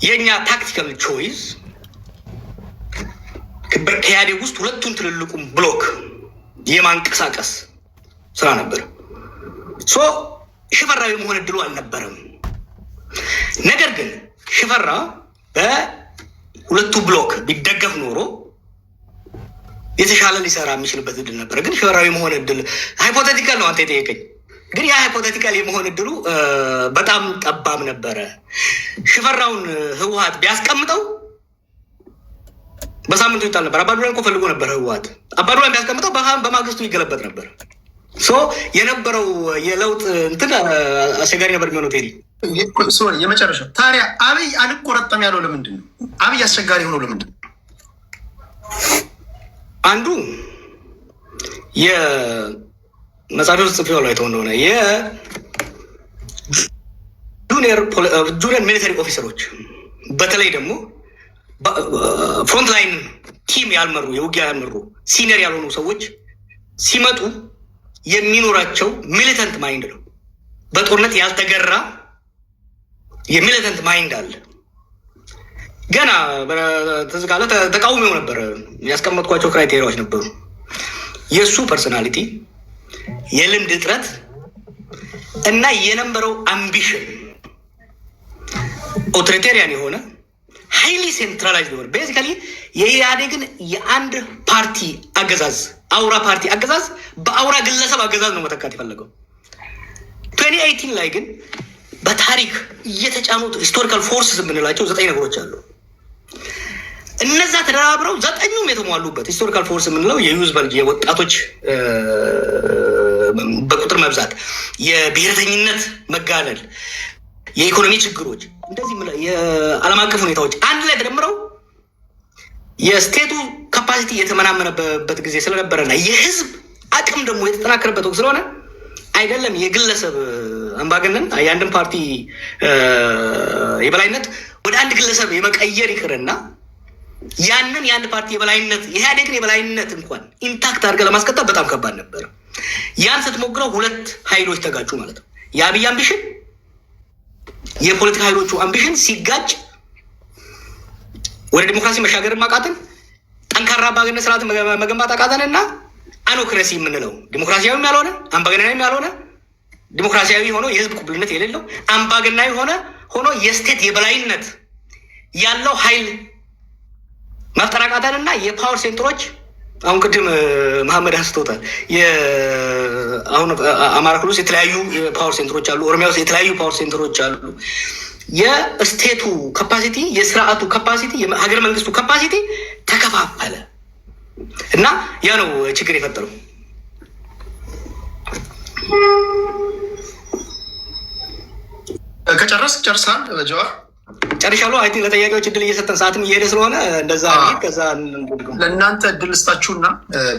የእኛ tactical choice ከኢህአዴግ ውስጥ ሁለቱን ትልልቁን block የማንቀሳቀስ ስራ ነበር። So ሽፈራው የመሆን እድሉ አልነበረም። ነገር ግን ሽፈራ በሁለቱ block ቢደገፍ ኖሮ የተሻለ ሊሰራ የሚችልበት እድል ነበረ። ግን ሽፈራው የመሆን እድል hypothetical ነው አንተ የጠየቀኝ። ግን ያ hypothetical የመሆን እድሉ በጣም ጠባብ ነበረ። ሽፈራውን ህወሀት ቢያስቀምጠው በሳምንቱ ይጣል ነበር። አባዱላን እኮ ፈልጎ ነበር ህወሀት። አባዱላን ቢያስቀምጠው በማግስቱ ይገለበጥ ነበር። So የነበረው የለውጥ እንትን አስቸጋሪ ነበር የሚሆነው። ቴዲ። Sorry፣ የመጨረሻው። ታዲያ አብይ አልቆረጠም ያለው ለምንድን ነው? አብይ አስቸጋሪ ሆነው ለምንድን ነው? አንዱ የመጽሐፌ ውስጥ ጽፌዋለሁ፣ አይተው እንደሆነ፣ የ junior military officer ኦች፣ በተለይ ደግሞ front line team ያልመሩ፣ የውጊያ ያልመሩ፣ senior ያልሆኑ ሰዎች ሲመጡ የሚኖራቸው militant mind ነው። በጦርነት ያልተገራ የ militant mind አለ። ገና ትዝ ካለ ተቃውሞው ነበር። ያስቀመጥኳቸው criteria ዎች ነበሩ። የእሱ personality፣ የልምድ እጥረት እና የነበረው ambition authoritarian የሆነ፣ highly centralized የሆነ፣ basically የኢህአዴግን የአንድ ፓርቲ አገዛዝ፣ አውራ ፓርቲ አገዛዝ በአውራ ግለሰብ አገዛዝ ነው መተካት የፈለገው። 2018 ላይ ግን በታሪክ እየተጫኑት historical forces የምንላቸው ዘጠኝ ነገሮች አሉ። እነዛ ተደራብረው ዘጠኙም የተሟሉበት historical force የምንለው የ youth bulge፣ የወጣቶች በቁጥር መብዛት፣ የብሔረተኝነት መጋለል፣ የኢኮኖሚ ችግሮች፣ እንደዚህ የዓለም አቀፍ ሁኔታዎች አንድ ላይ ተደምረው የ state ኡ capacity የተመናመነበት ጊዜ ስለነበረና የህዝብ አቅም ደግሞ የተጠናከረበት ወቅት ስለሆነ አይደለም የግለሰብ አምባገነን የአንድን ፓርቲ የበላይነት ወደ አንድ ግለሰብ የመቀየር ይቅርና ያንን የአንድ ፓርቲ የበላይነት፣ የኢህአዴግን የበላይነት እንኳን intact አድርገህ ለማስቀጠል በጣም ከባድ ነበር። ያን ስትሞክረው ሁለት ኃይሎች ተጋጩ ማለት ነው። የአብይ ambition፣ የፖለቲካ ኃይሎቹ ambition ሲጋጭ ወደ ዲሞክራሲ መሻገርን አቃተን፣ ጠንካራ አምባገነን ስርዓት መገንባት አቃተን እና anocracy የምንለው ዲሞክራሲያዊም ያልሆነ፣ አምባገነናዊም ያልሆነ፣ ዲሞክራሲያዊ ሆኖ የህዝብ ቅቡልነት የሌለው፣ አምባገነናዊ ሆነ ሆኖ የ state የበላይነት ያለው ኃይል መፍጠር አቃተን እና የ power center ኦች አሁን ቅድም መሐመድ አንስቶታል። አሁን አማራ ክልል ውስጥ የተለያዩ የ power center ኦች አሉ። ኦሮሚያ ውስጥ የተለያዩ power center ኦች አሉ። የ state ኡ capacity፣ የስርዓቱ capacity፣ የሀገረ መንግስቱ capacity ተከፋፈለ እና ያ ነው ችግር የፈጠረው። ከጨረስ ጨርሳል ጀዋር? ጨርሻለሁ። I think ለጠያቂዎች እድል እየሰጠን ሰዓትም እየሄደ ስለሆነ እንደዛ ከዛ ለእናንተ እድል ስጣችሁና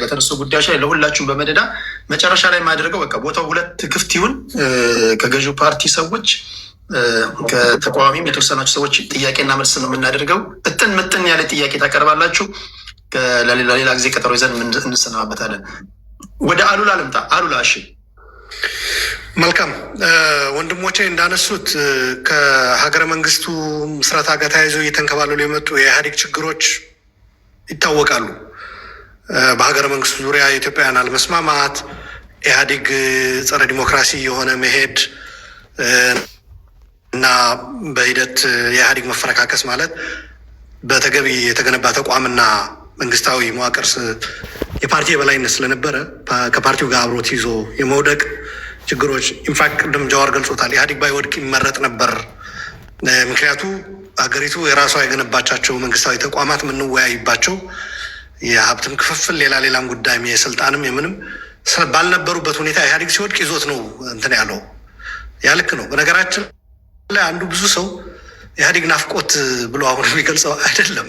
በተነሱ ጉዳዮች ላይ ለሁላችሁም በመደዳ መጨረሻ ላይ የማደርገው በቃ ቦታው ሁለት ክፍት ይሁን። ከገዢው ፓርቲ ሰዎች፣ ከተቃዋሚም የተወሰናችሁ ሰዎች ጥያቄና መልስ ነው የምናደርገው። እጥን ምጥን ያለ ጥያቄ ታቀርባላችሁ። ለሌላ ጊዜ ቀጠሮ ይዘን እንሰናበታለን። ወደ አሉላ ልምጣ። አሉላ፣ እሺ። መልካም። ወንድሞቼ እንዳነሱት ከሀገረ መንግስቱ ምስረታ ጋር ተያይዞ እየተንከባለሉ የመጡ የኢህአዴግ ችግሮች ይታወቃሉ። በሀገረ መንግስቱ ዙሪያ የኢትዮጵያውያን አለመስማማት፣ ኢህአዴግ ጸረ ዲሞክራሲ የሆነ መሄድ እና በሂደት የኢህአዴግ መፈረካከስ፣ ማለት በተገቢ የተገነባ ተቋምና መንግስታዊ መዋቅር የፓርቲ የበላይነት ስለነበረ ከፓርቲው ጋር አብሮት ይዞ የመውደቅ ችግሮች፣ in fact ቅድም ጀዋር ገልጾታል። ኢህአዴግ ባይወድቅ ይመረጥ ነበር። ምክንያቱ ሀገሪቱ የራሷ የገነባቻቸው መንግስታዊ ተቋማት የምንወያይባቸው የሀብትም ክፍፍል፣ ሌላ ሌላም ጉዳይም የስልጣንም የምንም ባልነበሩበት ሁኔታ ኢህአዴግ ሲወድቅ ይዞት ነው እንትን ያለው። ያ ልክ ነው። በነገራችን ላይ አንዱ ብዙ ሰው ኢህአዴግ ናፍቆት ብሎ አሁን የሚገልጸው አይደለም።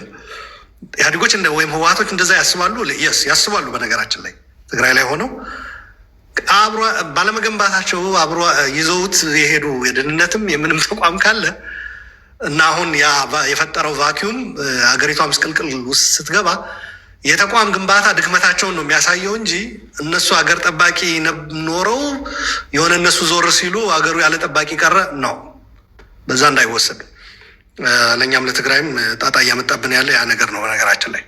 ኢህአዴጎች ወይም ህወሀቶች እንደዛ ያስባሉ፣ yes ያስባሉ። በነገራችን ላይ ትግራይ ላይ ሆነው አብሮ ባለመገንባታቸው አብሮ ይዘውት የሄዱ የደህንነትም የምንም ተቋም ካለ እና አሁን ያ የፈጠረው vacuum ሀገሪቷ ምስቅልቅል ውስጥ ስትገባ የተቋም ግንባታ ድክመታቸውን ነው የሚያሳየው እንጂ እነሱ ሀገር ጠባቂ ኖረው የሆነ እነሱ ዞር ሲሉ ሀገሩ ያለ ጠባቂ ቀረ ነው። በዛ እንዳይወሰድ። ለእኛም ለትግራይም ጣጣ እያመጣብን ያለ ያ ነገር ነው። በነገራችን ላይ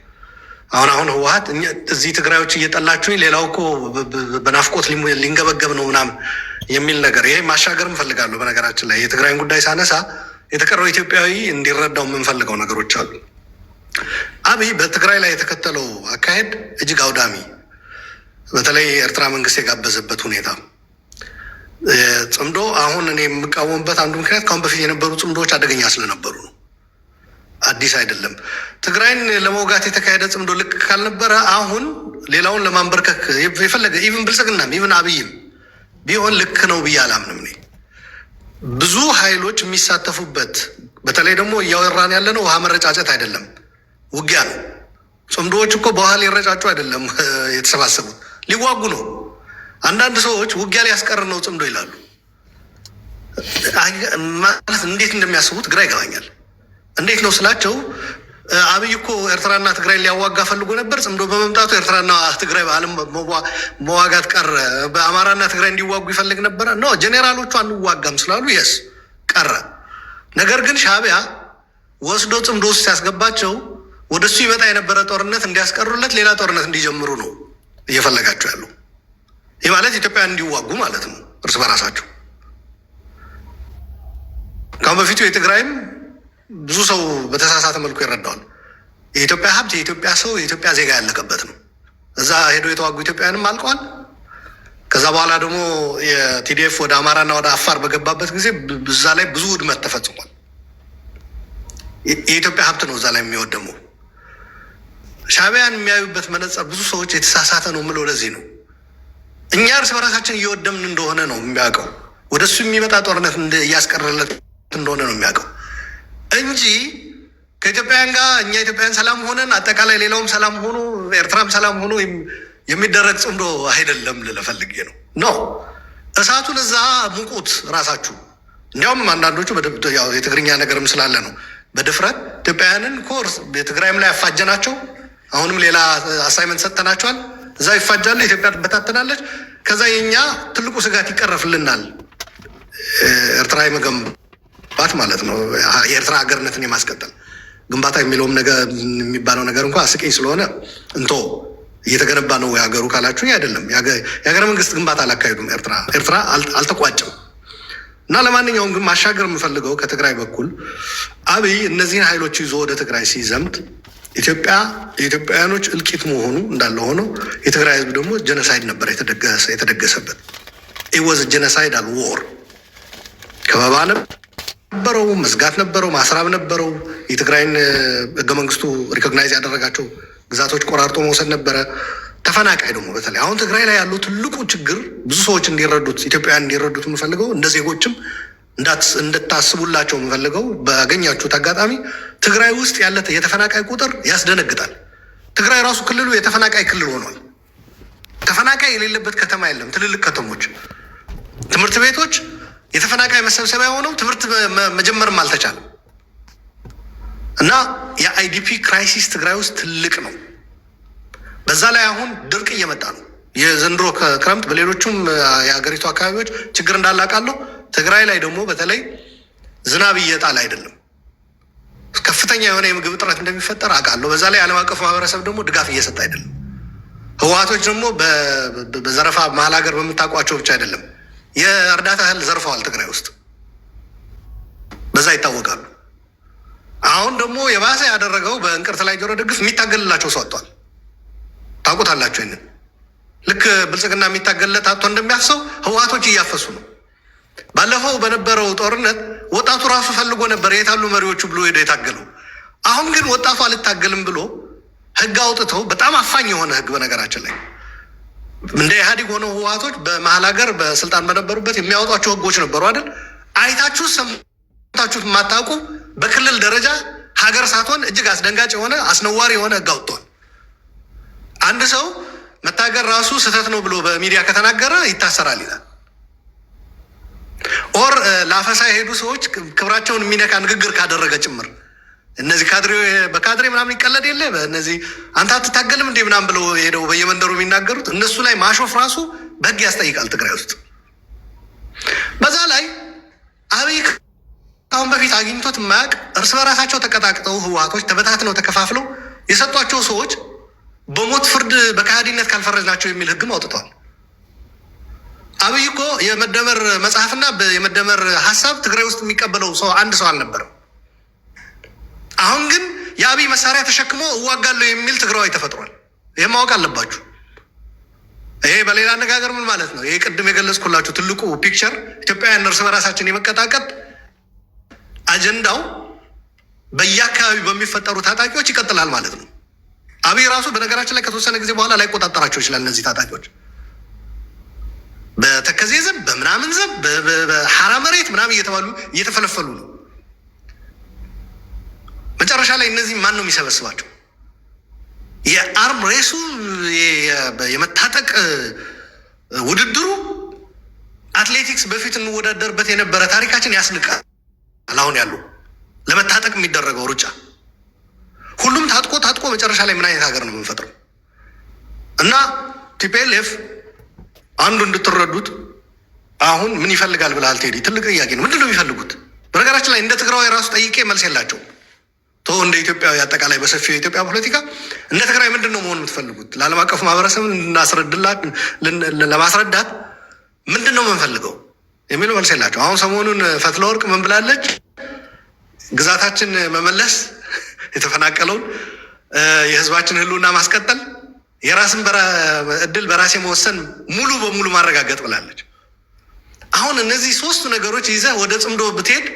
አሁን አሁን ህወሀት እዚህ ትግራዮች እየጠላችሁኝ፣ ሌላው እኮ በናፍቆት ሊንገበገብ ነው ምናምን የሚል ነገር ይሄ ማሻገር እንፈልጋለሁ። በነገራችን ላይ የትግራይን ጉዳይ ሳነሳ የተቀረው ኢትዮጵያዊ እንዲረዳው የምንፈልገው ነገሮች አሉ። አብይ በትግራይ ላይ የተከተለው አካሄድ እጅግ አውዳሚ፣ በተለይ የኤርትራ መንግስት የጋበዘበት ሁኔታ ጽምዶ፣ አሁን እኔ የምቃወምበት አንዱ ምክንያት ከአሁን በፊት የነበሩ ጽምዶዎች አደገኛ ስለነበሩ ነው። አዲስ አይደለም። ትግራይን ለመውጋት የተካሄደ ጽምዶ ልክ ካልነበረ አሁን ሌላውን ለማንበርከክ የፈለገ even ብልጽግናም even አብይም ቢሆን ልክ ነው ብዬ አላምንም። እኔ ብዙ ኃይሎች የሚሳተፉበት፣ በተለይ ደግሞ እያወራን ያለነው ውሃ መረጫጨት አይደለም፣ ውጊያ ነው። ጽምዶዎች እኮ በውሃ ሊረጫጩ አይደለም የተሰባሰቡት፣ ሊዋጉ ነው። አንዳንድ ሰዎች ውጊያ ሊያስቀር ነው ጽምዶ ይላሉ። ማለት እንዴት እንደሚያስቡት ግራ ይገባኛል። እንዴት ነው ስላቸው፣ አብይ እኮ ኤርትራና ትግራይ ሊያዋጋ ፈልጎ ነበር። ጽምዶ በመምጣቱ ኤርትራና ትግራይ በዓለም መዋጋት ቀረ። በአማራና ትግራይ እንዲዋጉ ይፈልግ ነበረ። No፣ ጄኔራሎቹ አንዋጋም ስላሉ yes ቀረ። ነገር ግን ሻዕቢያ ወስዶ ጽምዶ ውስጥ ሲያስገባቸው ወደ እሱ ይመጣ የነበረ ጦርነት እንዲያስቀሩለት ሌላ ጦርነት እንዲጀምሩ ነው እየፈለጋቸው ያለው። ይህ ማለት ኢትዮጵያን እንዲዋጉ ማለት ነው እርስ በራሳቸው። ከአሁን በፊቱ የትግራይም ብዙ ሰው በተሳሳተ መልኩ ይረዳዋል። የኢትዮጵያ ሀብት፣ የኢትዮጵያ ሰው፣ የኢትዮጵያ ዜጋ ያለቀበት ነው። እዛ ሄዶ የተዋጉ ኢትዮጵያውያንም አልቀዋል። ከዛ በኋላ ደግሞ የ TDF ወደ አማራና ወደ አፋር በገባበት ጊዜ እዛ ላይ ብዙ ውድመት ተፈጽሟል። የኢትዮጵያ ሀብት ነው እዛ ላይ የሚወደመው። ሻዕቢያን የሚያዩበት መነጽር ብዙ ሰዎች የተሳሳተ ነው የምለው ለዚህ ነው። እኛ እርስ በራሳችን እየወደምን እንደሆነ ነው የሚያውቀው። ወደ እሱ የሚመጣ ጦርነት እያስቀረለት እንደሆነ ነው የሚያውቀው እንጂ ከኢትዮጵያውያን ጋር እኛ ኢትዮጵያውያን ሰላም ሆነን አጠቃላይ ሌላውም ሰላም ሆኖ ኤርትራም ሰላም ሆኖ የሚደረግ ጽምዶ አይደለም ልል ፈልጌ ነው። No፣ እሳቱን እዛ ሙቁት ራሳችሁ። እንዲያውም አንዳንዶቹ የትግርኛ ነገርም ስላለ ነው በድፍረት ኢትዮጵያውያንን ኮርስ የትግራይም ላይ አፋጀናቸው። አሁንም ሌላ assignment ሰጥተናቸዋል። እዛ ይፋጃሉ፣ ኢትዮጵያ ትበታተናለች። ከዛ የኛ ትልቁ ስጋት ይቀረፍልናል፣ ኤርትራ የመገንባት ማለት ነው። የኤርትራ ሀገርነትን የማስቀጠል ግንባታ የሚለውም ነገር የሚባለው ነገር እንኳ አስቂኝ ስለሆነ እንቶ እየተገነባ ነው የሀገሩ ካላችሁ አይደለም። የሀገረ መንግስት ግንባታ አላካሄዱም። ኤርትራ አልተቋጨም። እና ለማንኛውም ግን ማሻገር የምፈልገው ከትግራይ በኩል አብይ እነዚህን ኃይሎች ይዞ ወደ ትግራይ ሲዘምት ኢትዮጵያ የኢትዮጵያውያኖች እልቂት መሆኑ እንዳለ ሆኖ የትግራይ ህዝብ ደግሞ genocide ነበር የተደገሰበት። It was genocidal war። ከበባ ነበረው፣ መዝጋት ነበረው፣ ማስራብ ነበረው። የትግራይን ህገ መንግስቱ recognize ያደረጋቸው ግዛቶች ቆራርጦ መውሰድ ነበረ። ተፈናቃይ ደግሞ በተለይ አሁን ትግራይ ላይ ያለው ትልቁ ችግር ብዙ ሰዎች እንዲረዱት፣ ኢትዮጵያውያን እንዲረዱት የምፈልገው፣ እንደ ዜጎችም እንድታስቡላቸው የምፈልገው፣ ባገኛችሁት አጋጣሚ ትግራይ ውስጥ ያለ የተፈናቃይ ቁጥር ያስደነግጣል። ትግራይ ራሱ ክልሉ የተፈናቃይ ክልል ሆኗል። ተፈናቃይ የሌለበት ከተማ የለም። ትልልቅ ከተሞች ትምህርት ቤቶች የተፈናቃይ መሰብሰቢያ ሆነው ትምህርት መጀመርም አልተቻለም። እና የ IDP crisis ትግራይ ውስጥ ትልቅ ነው። በዛ ላይ አሁን ድርቅ እየመጣ ነው። የዘንድሮ ክረምት በሌሎቹም የሀገሪቱ አካባቢዎች ችግር እንዳለ አውቃለሁ። ትግራይ ላይ ደግሞ በተለይ ዝናብ እየጣለ አይደለም። ከፍተኛ የሆነ የምግብ እጥረት እንደሚፈጠር አውቃለሁ። በዛ ላይ ዓለም አቀፉ ማህበረሰብ ደግሞ ድጋፍ እየሰጠ አይደለም። ህወሓቶች ደግሞ በዘረፋ መሀል ሀገር በምታውቋቸው ብቻ አይደለም፣ የእርዳታ እህል ዘርፈዋል ትግራይ ውስጥ፣ በዛ ይታወቃሉ። አሁን ደግሞ የባሰ ያደረገው በእንቅርት ላይ ጆሮ ደግፍ የሚታገልላቸው ሰው አጥቷል። ታውቁታላችሁ። ይህንን ልክ ብልጽግና የሚታገልለት አጥቶ እንደሚያፍሰው ህወሓቶች እያፈሱ ነው። ባለፈው በነበረው ጦርነት ወጣቱ ራሱ ፈልጎ ነበር የታሉ መሪዎቹ ብሎ ሄዶ የታገለው። አሁን ግን ወጣቱ አልታገልም ብሎ ህግ አውጥተው፣ በጣም አፋኝ የሆነ ህግ፣ በነገራችን ላይ እንደ ኢህአዴግ ሆነው ህወሓቶች በመሀል ሀገር በስልጣን በነበሩበት የሚያወጧቸው ህጎች ነበሩ አይደል? አይታችሁ ሰምታችሁት የማታውቁ በክልል ደረጃ ሀገር ሳትሆን እጅግ አስደንጋጭ የሆነ አስነዋሪ የሆነ ህግ አውጥቷል። አንድ ሰው መታገል ራሱ ስህተት ነው ብሎ በሚዲያ ከተናገረ ይታሰራል ይላል። Or ለአፈሳ የሄዱ ሰዎች ክብራቸውን የሚነካ ንግግር ካደረገ ጭምር፣ እነዚህ ካድሬ በካድሬ ምናምን ይቀለድ የለ፣ በእነዚህ አንተ አትታገልም እንዴ ምናምን ብለው ሄደው በየመንደሩ የሚናገሩት እነሱ ላይ ማሾፍ ራሱ በህግ ያስጠይቃል ትግራይ ውስጥ። በዛ ላይ አብይ ከአሁን በፊት አግኝቶት የማያውቅ፣ እርስ በራሳቸው ተቀጣቅጠው፣ ህወሓቶች ተበታትነው ተከፋፍለው የሰጧቸው ሰዎች በሞት ፍርድ በከሃዲነት ካልፈረጅናቸው የሚል ህግም አውጥተዋል። አብይ እኮ የመደመር መጽሐፍና የመደመር ሀሳብ ትግራይ ውስጥ የሚቀበለው ሰው አንድ ሰው አልነበረም። አሁን ግን የአብይ መሳሪያ ተሸክሞ እዋጋለሁ የሚል ትግራዋይ ተፈጥሯል። ይህ ማወቅ አለባችሁ። ይሄ በሌላ አነጋገር ምን ማለት ነው? ይሄ ቅድም የገለጽኩላችሁ ትልቁ picture፣ ኢትዮጵያውያን እርስ በራሳችን የመቀጣቀጥ አጀንዳው በየአካባቢው በሚፈጠሩ ታጣቂዎች ይቀጥላል ማለት ነው። አብይ ራሱ በነገራችን ላይ ከተወሰነ ጊዜ በኋላ ላይቆጣጠራቸው ይችላል። እነዚህ ታጣቂዎች በተከዜ ዘብ፣ በምናምን ዘብ፣ በሐራ መሬት ምናምን እየተባሉ እየተፈለፈሉ ነው። መጨረሻ ላይ እነዚህ ማን ነው የሚሰበስባቸው? የ arm race ኡ፣ የመታጠቅ ውድድሩ፣ አትሌቲክስ በፊት እንወዳደርበት የነበረ ታሪካችን ያስንቃል። አሁን ያሉ ለመታጠቅ የሚደረገው ሩጫ፣ ሁሉም ታጥቆ ታጥቆ መጨረሻ ላይ ምን አይነት ሀገር ነው የምንፈጥረው? እና TPLF አንዱ እንድትረዱት፣ አሁን ምን ይፈልጋል ብለሃል ቴዲ፣ ትልቅ ጥያቄ ነው። ምንድን ነው የሚፈልጉት? በነገራችን ላይ እንደ ትግራዊ ራሱ ጠይቄ መልስ የላቸውም። ቶ እንደ ኢትዮጵያዊ፣ አጠቃላይ በሰፊው የኢትዮጵያ ፖለቲካ፣ እንደ ትግራይ ምንድን ነው መሆን የምትፈልጉት? ለዓለም አቀፉ ማህበረሰብ ለማስረዳት ምንድን ነው የምንፈልገው የሚለው መልስ የላቸው። አሁን ሰሞኑን ፈትለወርቅ ምን ብላለች? ግዛታችን መመለስ፣ የተፈናቀለውን፣ የህዝባችን ህልውና ማስቀጠል፣ የራስን እድል በራስ የመወሰን ሙሉ በሙሉ ማረጋገጥ ብላለች። አሁን እነዚህ ሶስቱ ነገሮች ይዘህ ወደ ጽምዶ ብትሄድ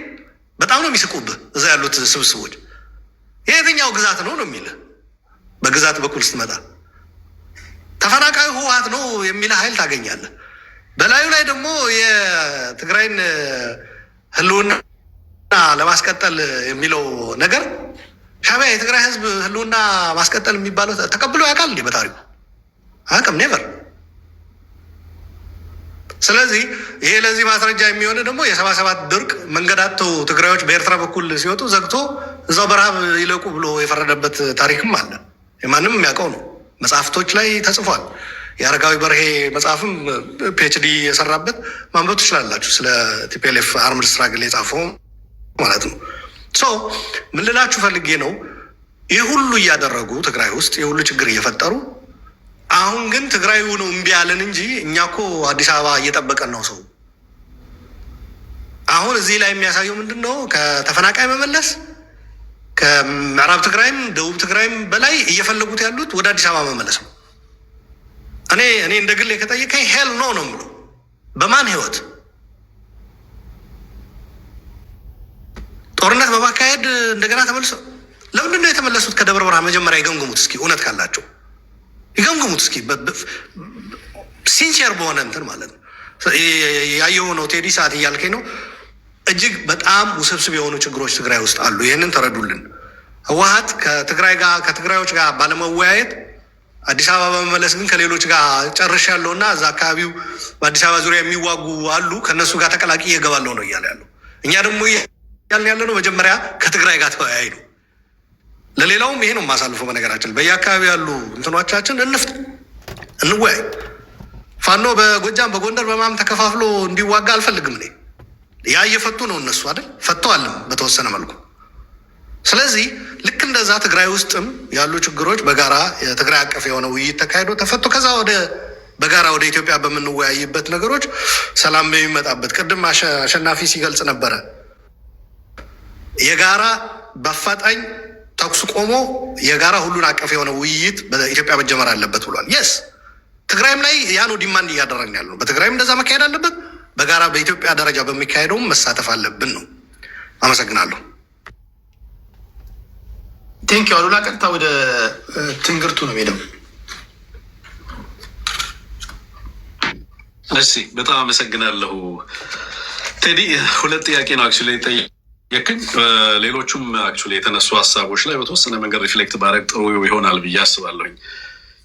በጣም ነው የሚስቁብህ እዛ ያሉት ስብስቦች። የየትኛው ግዛት ነው ነው የሚልህ። በግዛት በኩል ስትመጣ ተፈናቃዩ ህወሓት ነው የሚልህ ኃይል ታገኛለህ። በላዩ ላይ ደግሞ የትግራይን ህልውና ለማስቀጠል የሚለው ነገር፣ ሻዕቢያ የትግራይ ህዝብ ህልውና ማስቀጠል የሚባለው ተቀብሎ ያውቃል እንዴ? በታሪኩ አያውቅም። Never። ስለዚህ ይሄ ለዚህ ማስረጃ የሚሆን ደግሞ የ77 ድርቅ፣ መንገድ አጥተው ትግራዮች በኤርትራ በኩል ሲወጡ ዘግቶ እዛው በረሃብ ይለቁ ብሎ የፈረደበት ታሪክም አለ። ማንም የሚያውቀው ነው። መጽሐፍቶች ላይ ተጽፏል። የአረጋዊ በርሄ መጽሐፍም PhD የሰራበት ማንበብ ትችላላችሁ። ስለ TPLF armed struggle የጻፈው ማለት ነው። So ምን ልላችሁ ፈልጌ ነው፣ ይህ ሁሉ እያደረጉ፣ ትግራይ ውስጥ ይህ ሁሉ ችግር እየፈጠሩ፣ አሁን ግን ትግራዩ ነው እምቢ ያለን እንጂ እኛ እኮ አዲስ አበባ እየጠበቀን ነው ሰው። አሁን እዚህ ላይ የሚያሳየው ምንድን ነው? ከተፈናቃይ መመለስ፣ ከምዕራብ ትግራይም ደቡብ ትግራይም በላይ እየፈለጉት ያሉት ወደ አዲስ አበባ መመለስ ነው። እኔ እንደ ግሌ ከጠየቀኝ hell no ነው የምለው። በማን ህይወት ጦርነት በማካሄድ እንደገና ተመልሶ፣ ለምንድን ነው የተመለሱት ከደብረ ብርሃን? መጀመሪያ ይገምግሙት እስኪ፣ እውነት ካላቸው ይገምግሙት እስኪ፣ sincere በሆነ እንትን ማለት ነው። ያየው ነው ቴዲ፣ ሰዓት እያልከኝ ነው። እጅግ በጣም ውስብስብ የሆኑ ችግሮች ትግራይ ውስጥ አሉ። ይህንን ተረዱልን። ህወሓት ከትግራይ ጋር፣ ከትግራዮች ጋር ባለመወያየት፣ አዲስ አበባ በመመለስ ግን ከሌሎች ጋር ጨርሻለሁ እና እዛ አካባቢው በአዲስ አበባ ዙሪያ የሚዋጉ አሉ፣ ከእነሱ ጋር ተቀላቅዬ እገባለሁ ነው እያለ ያለው። እኛ ደግሞ ያልን ያለ ነው መጀመሪያ ከትግራይ ጋር ተወያይ ነው። ለሌላውም ይሄ ነው የማሳልፈው። በነገራችን በየአካባቢ ያሉ እንትኖቻችን እንፍት፣ እንወያይ። ፋኖ በጎጃም፣ በጎንደር በማም ተከፋፍሎ እንዲዋጋ አልፈልግም እኔ። ያ እየፈቱ ነው እነሱ አይደል? ፈተዋልም በተወሰነ መልኩ። ስለዚህ ልክ እንደዛ ትግራይ ውስጥም ያሉ ችግሮች በጋራ የትግራይ አቀፍ የሆነ ውይይት ተካሂዶ ተፈቶ ከዛ ወደ በጋራ ወደ ኢትዮጵያ በምንወያይበት ነገሮች ሰላም በሚመጣበት፣ ቅድም አሸናፊ ሲገልጽ ነበረ። የጋራ በአፋጣኝ ተኩስ ቆሞ የጋራ ሁሉን አቀፍ የሆነ ውይይት በኢትዮጵያ መጀመር አለበት ብሏል። Yes፣ ትግራይም ላይ ያ ነው demand እያደረግን ያለ ነው። በትግራይም እንደዛ መካሄድ አለበት። በጋራ በኢትዮጵያ ደረጃ በሚካሄደውም መሳተፍ አለብን ነው። አመሰግናለሁ። Thank you አሉላ። ቀጥታ ወደ ትንግርቱ ነው የሚሄደው። እሺ፣ በጣም አመሰግናለሁ ቴዲ። ሁለት ጥያቄ ነው actually የጠየቅኝ። ሌሎቹም actually የተነሱ ሀሳቦች ላይ በተወሰነ መንገድ reflect ባረግ ጥሩ ይሆናል ብዬ አስባለሁኝ።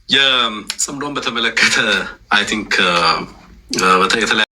የጽምዶን በተመለከተ I think የተለያዩ